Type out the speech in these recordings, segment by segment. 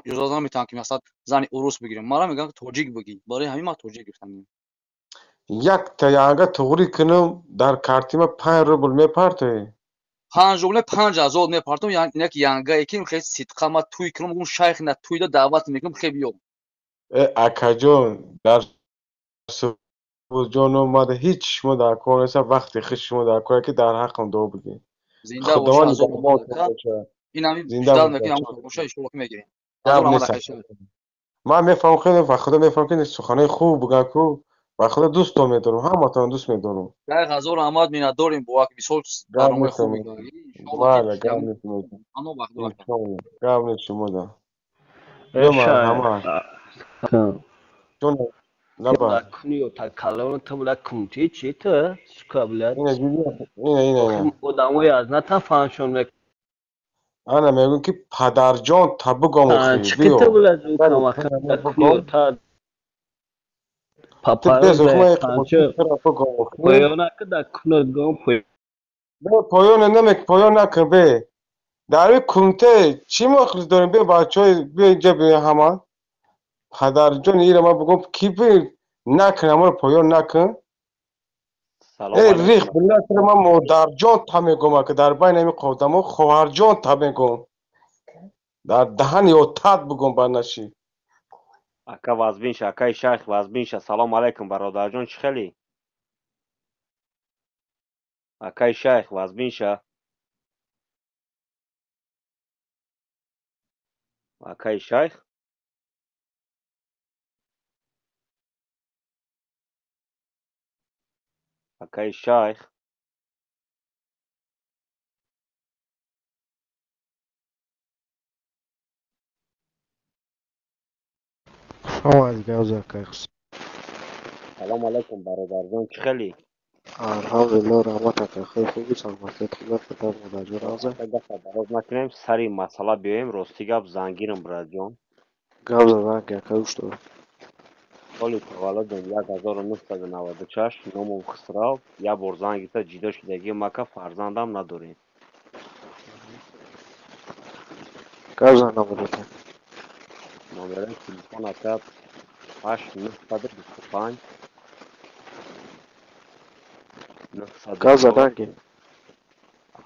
Иҷозат наметиҳанд, ки масалан зани урус бигирем. Мара мегӯям, ки тоҷик бигир. Барои ҳамин ман тоҷик гирифтам. Якта янга туғрӣ кунам, дар картима 5 рубл мепартоӣ? 5 рубл, 5000 мепартом. Як янгае ки хеле сидқа ма туй кунам, мегӯм, шайх на туйда даъват мекунам, хе биё. Э, акаҷон, дар ҷон омада, ҳеҷ шумо дар кор нест, вақти хиш шумо дар кор, ки дар ҳаққам дуо бигӣ. Зинда боша. Ин ҳамин ждал мекунем, боша, иншоалло ки мегирем. Ман мефаҳмам хеле, ва худо мефаҳмам, ки суханои хуб буган ку, ва худо дӯстон медорам, ҳаматон дӯст медорам. Шайх, ҳазор раҳмат, миннатдорем, бовак бисёр барномаи хуб. Бале, гап нест, гап нест шумо да. Марҳамат. Лаба. Куниё та калон та бля кумти чи та сука бля. Ина ина ина. Одамои аз на та фаҳмшон мек. Ана мегӯм, ки падарҷон та бугом. Охи. Чӣ та бля куниё та Поён намек, поён накун, бе. Дар кумте чӣ мохлис дорем, бе, бачаҳои, биё инҷа, биё ҳама. Падарҷон, ира ман бугом, ки накун, аморо поён накун. Э, рих билла, ман модарҷон та мегӯм, ака, дар байни ҳамин одамо хоҳарҷон та мегӯм. Дар даҳани отат бугом ба наши. Ака, вазбинша, акаи шайх, вазбинша. Салом алайкум, бародарҷон, чӣ хелӣ? Акаи шайх, вазбинша. Акаи шайх. Акаи шайх. Салом алайкум, бародарҷон, чӣ хелӣ? Алҳамдулилло, раҳмат, ака, хеле хуби, саломатият хуб, падар модарҷон аза. Гапа дароз накунем, сари масъала биёем. Рости гап, зангирам, братҷон. Гап задан, ака, гӯш дорам. Соли таваллудам 1996, номам Хусрав. Як бор занг гирифта ҷидо шудагиам, ака, фарзандам надорем. Гап зан, номерата. Номераи телефон, ака, 8 925. Гап заданги.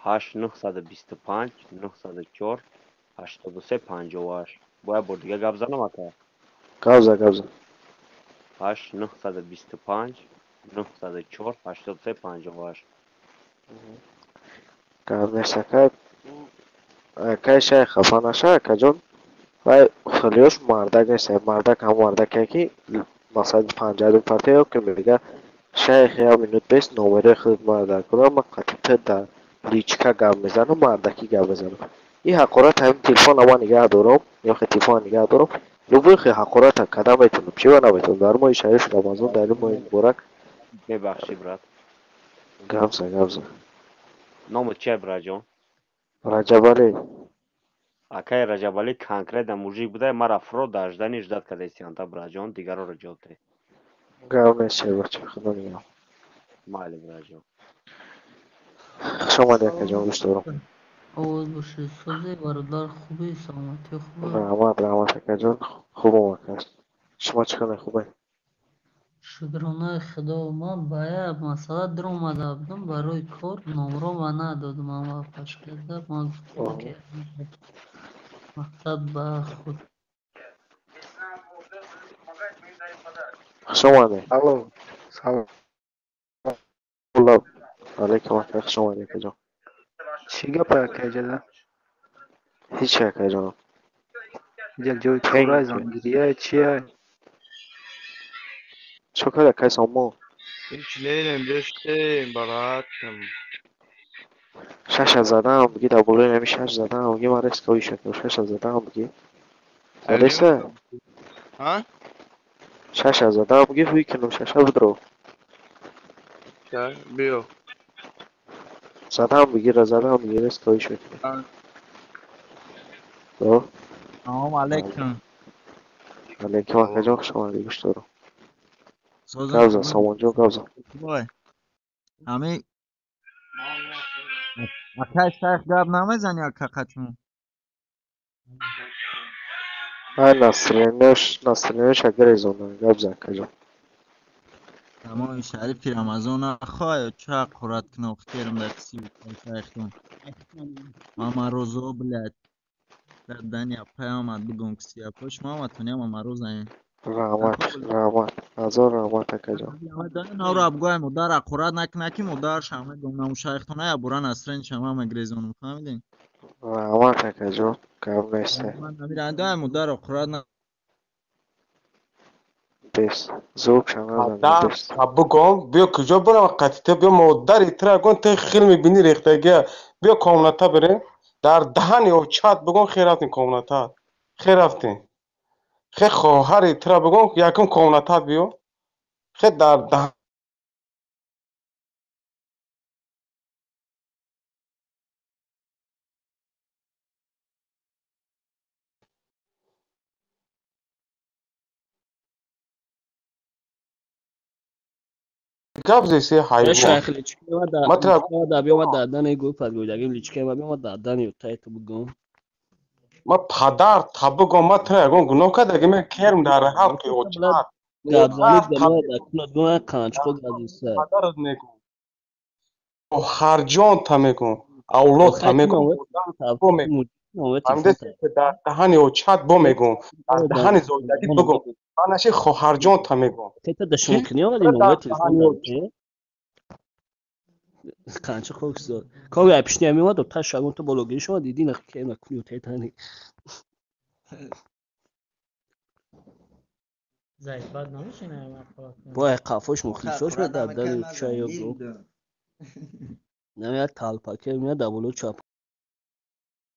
8 925 904 83 58. Бо як бор дига гап занам, ака? Гап за, гап за. 8 925 904 83 58. Гап нест, ака. Акаи шайх, хафа наша, акаҷон. Вай хелиёш мардак нест, мардак ҳам мардаке, ки масалан панҷаду партия, ки мега, шайх, як минут бес, номерои худ мардак кунам, ман қатъи дар личка гап мезанам, мардакӣ гап мезанам. Ин ҳақорат, ҳамин телефона ман нигаҳ дорам, ё хе телефона нигаҳ дорам, любой хе ҳақората када метавонам, чӣ ба наметавонам, дар моҳи шарифи Рамазон, дар ин моҳи муборак. Мебахшӣ, брат. Гап за, гап за. Номат чия, братҷон? Раҷабалӣ. Акаи Раҷабалӣ, конкретно мужик буда, мара фро даждани ждать кардастианта, братҷон, дигароро ҷавоб де. Гап нест, шербача, худо нигаҳ. Майли, братҷон. Хуш омадӣ, акаҷон, гӯш дорам. Овоз бошед, созе, бародар, хуби, саломатӣ хуб? Раҳмат, раҳмат, акаҷон, хубам, ака, шумо чӣ хеле хубе? Шукронаи худо. Ман ба як масъала даромада будам барои кор, номро ма надодам, ама пашкарда ман гуфтам, ки мақсад ба худ. Хуш омадед. Алло, салом. Алайкум, ака, хуш омадед, акаҷон. Чӣ гапа, акаҷада? Ҳеҷ, акаҷон. Як ҷои кора, зангирия чия? Чо кар, акай Сомон? Ҳеҷ нелем, доштем, бароатам. Шаша задам, биги, дар болои ҳами шаш задам, биги, ман резко ишакам, шаша задам, биги. Задеса? Ҳа? Шаша задам, биги, ҳуй кунам, шаша бидро. Биё. Задам, бигира, задам, биги, резко ишакам. Салом алейкум. Алейкум, акаҷон, хуш омадӣ, гӯш дорам. Гап зан, Сомонҷон, гап зан. Ҳами акай шайх гап намезани, ака, қачму? Ай настроениеш агрезона гап зан акаҷон. Тамоми шарифи Рамазона хоҳ ча қурат кунам хтерм дар киси шайхтон. Мамарозо, блядь. Дар дани апай омад бигум киси апош ма туням мамарозаем. Раҳмат, раҳмат, ҳазор раҳмат акаҷон. Навро абгои модар ақурат накуна ки модар шама гум наму шайхтона ябура насрен шама мегрезонум, фаҳмидин? Раҳмат акаҷон, гап нест. Намирандои модар ақурат на Бес, звук шама Да, бугом, биё куҷо бурам қати ту, биё модари тура гон ту хел мебини рехтагия. Биё комната бирем. Дар даҳани очат бугом хер рафтем комната. Хер рафтем. Хе хоҳари тура бугом якум комнатат биё. Хе дар даҳ гап зеси ҳайвон. Шайх личка ма да биё ма дадани гӯ падгӯйдагим личка ма биё ма дадани тай ту бугум. Ма падар та бугом ма тура ягон гуноҳ кардагим керм дар ҳалқи очат. Гапзанид ма да кунад гуна қанчқо газиса. Падарат мегум. Охарҷон та мегум. Авлод та мегум. Бо мегум. Дар даҳани очат бо мегум. Дар даҳани зоидагӣ бугум. Ман наши хоҳарҷон та мегум. Тета да шункни омади номер телефон дад. Қанча хок зод. Ког ай пишни ами омад та шагон ту бологи шума диди на ке на куню тетани. Зайд бад намешина Бо ай қафош мухлисош ме дар дар чай ё. Намеяд талпаке меяд да боло чап.